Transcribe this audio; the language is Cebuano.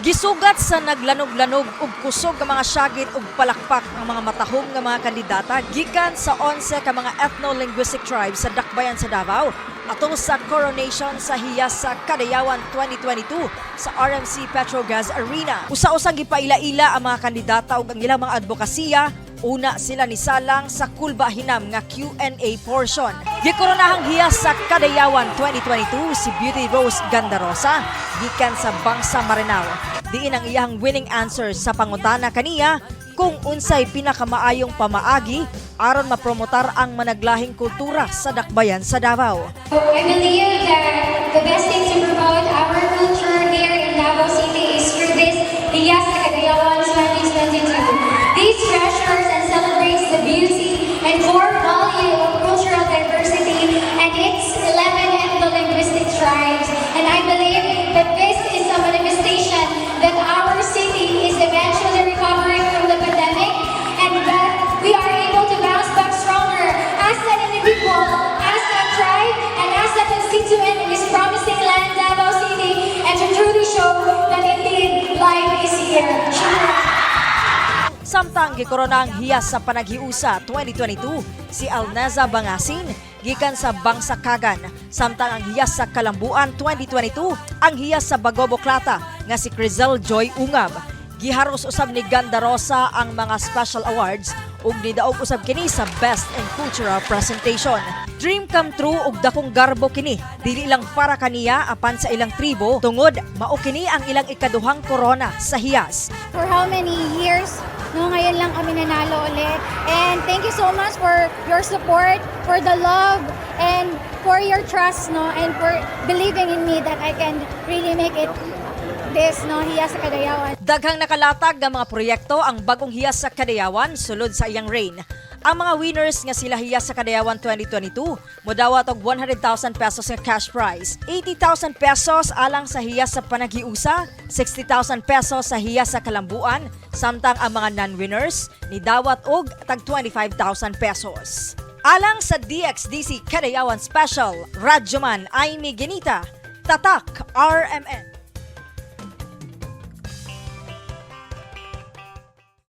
Gisugat sa naglanog-lanog ug kusog nga mga syagit ug palakpak ang mga matahom nga mga kandidata gikan sa 11 ka mga ethno-linguistic tribes sa Dakbayan sa Davao atol sa coronation sa Hiyas sa Kadayawan 2022 sa RMC Petrogas Arena. Usa-usang gipaila-ila ang mga kandidata ug ang ilang mga advokasya. Una sila ni salang sa Kulba Hinam nga Q&A portion. Gikoronahang Hiyas sa Kadayawan 2022 si Beauty Rose Gandarosa gikan sa Bangsa Maranao. Diin ang iyang winning answer sa pangutana kaniya kung unsay pinakamaayong pamaagi aron mapromotar ang managlahing kultura sa Dakbayan sa Davao. I believe that the best thing to promote our culture here in Davao City is through this Hiyas sa Kadayawan 2022. This treasures and celebrates the beauty and core value of cultural diversity and its 11 ethno-linguistic tribes. And I believe that this is a manifestation that our city is eventually recovering from the pandemic and that we are able to bounce back stronger as an individual, as a tribe, and as a constituent in this promising land, Davao City, and to truly show that indeed life is here. Shukran. Samtang gikoronang Hiyas sa Panaghiusa 2022 si Alneza Bangasin gikan sa Bangsa Kagan. Samtang ang Hiyas sa Kalambuan 2022 ang Hiyas sa Bagobo Klata nga si Crizel Joy Ungab. Giharos usab ni Gandarosa ang mga special awards ug nidaog usab kini sa Best in Cultural Presentation. Dream come true ug dakong garbo kini. Dili lang para kaniya apan sa ilang tribo tungod mao kini ang ilang ikaduhang korona sa hiyas. For how many years, no, ngayon lang kami nanalo ulit. And thank you so much for your support, for the love, and for your trust, no, and for believing in me that I can really make it this, no, Hiyas sa Kadayawan. Daghang nakalatag nga mga proyekto ang bagong Hiyas sa Kadayawan sulod sa iyang reign. Ang mga winners nga sila Hiyas sa Kadayawan 2022 modawat og 100,000 pesos nga cash prize, 80,000 pesos alang sa Hiyas sa Panaghiusa, 60,000 pesos sa Hiyas sa Kalambuan, samtang ang mga non-winners nidawat og tag 25,000 pesos. Alang sa DXDC Kadayawan Special, Radyoman Aimee Genita, Tatak RMN.